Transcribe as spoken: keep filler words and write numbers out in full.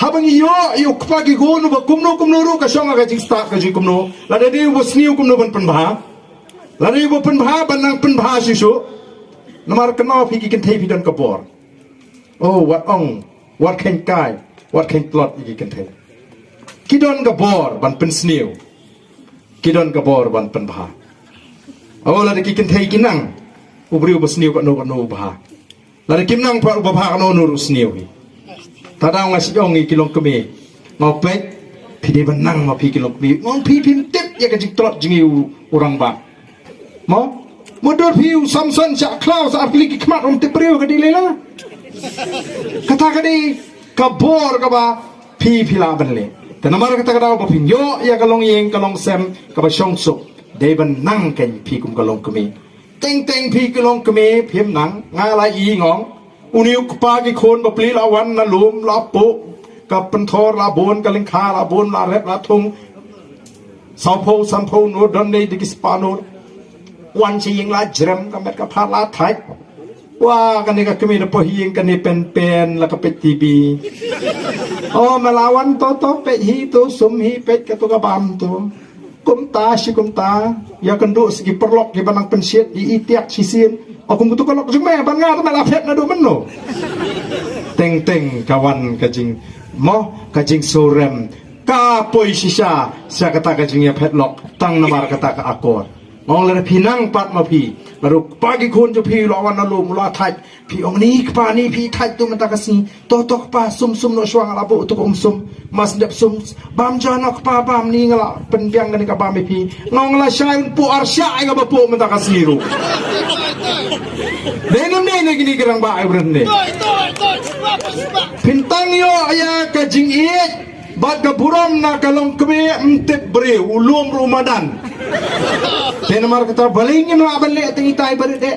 Haba ngi ïoh ïa u kpa ki khun uba kumno kumno ruh ka shong ha ka jingstad ka jingkumno. Lada dei uba sniew kumno ban pynbha. Lada dei uba pynbha ban nang pynbha shuh shuh. Namar kynmaw phi ki kynthei phi don ka bor. Oh, wat ong, wat kheiñ kai, wat kheiñ tlot ïa ki kynthei. Ki don ka bor ban pynsniew. Ki don ka bor ban pynbha. Oh, lada ki kynthei ki nang, u briew ba sniew katno katno u bha. Lada kim nang pat uba bha katno katno ruh sniew hi. Tang da nga shu ong ïa ki longkmie. Nga ong peit, phi dei ban nang ma phi ki longkmie. Nga ong phi phim tip ïa ka jingtlot jong u rangbah. Mo? Mutdur phi u Samson shah khlaw sa ar tylli ki khmat, um tip briew ka dei lei la. Kata ka dei ka bor kaba phi phi lah ban leh. Te namar kata ka daw ba phin ïoh ïa ka longïing ka longsem kaba shongsuk. Dei ban nang keiñ phi kum ka longkmie. Teng teng phi ki longkmie phim nang, nga la i ngong. Une u kpa ki khun ba pli la wan na lum la puh ka pynthor la bun ka lyngkha la bun la rep la thung. Sawphew sanphew nur don dei da ki spah nur. Wan sha ïing la jrem ka met ka phad la thait. Wa kane ka kmie na poh ïing kane pen pen la ka peit T V. O me la wan to to peit hi to sum hi peit ka to ka bam to. Kumta shi kumta ïa kynduh shi ki paralok kiba nang pynshit ïa i tiak shisien. O kum to ka lok jong me ban nga to me la phet naduh mynno. Teng teng ka wan ka jing mo ka jingsurem. Ka poi shisha sha kata ka jingïaphet lok tang namar kata ka akor. Nga ong lada phi nang pat ma phi, lada u kpa ki khun jong phi u la wan na lum u la thait, phi ong ni kpa ni phi thait tu mynta ka sngi. To to kpa sum sum noh shuwa nga la buh tu ka um sum. Mas dep sum bam ja noh kpa bam ni nga la pynbiang kane ka bam ïa phi. Nga ong la shai un puh ar shah ïa kaba puh mynta ka sngi ruh. Dei nam dei na kine ki rangbah ïa u briew ne. Phin tang ïoh ïa ka jingïeit bad ka burom na ka longkmie, ym tip briew u lum ruh madan. Te namar kata balei ngim lah ban leh tang itai ba dei.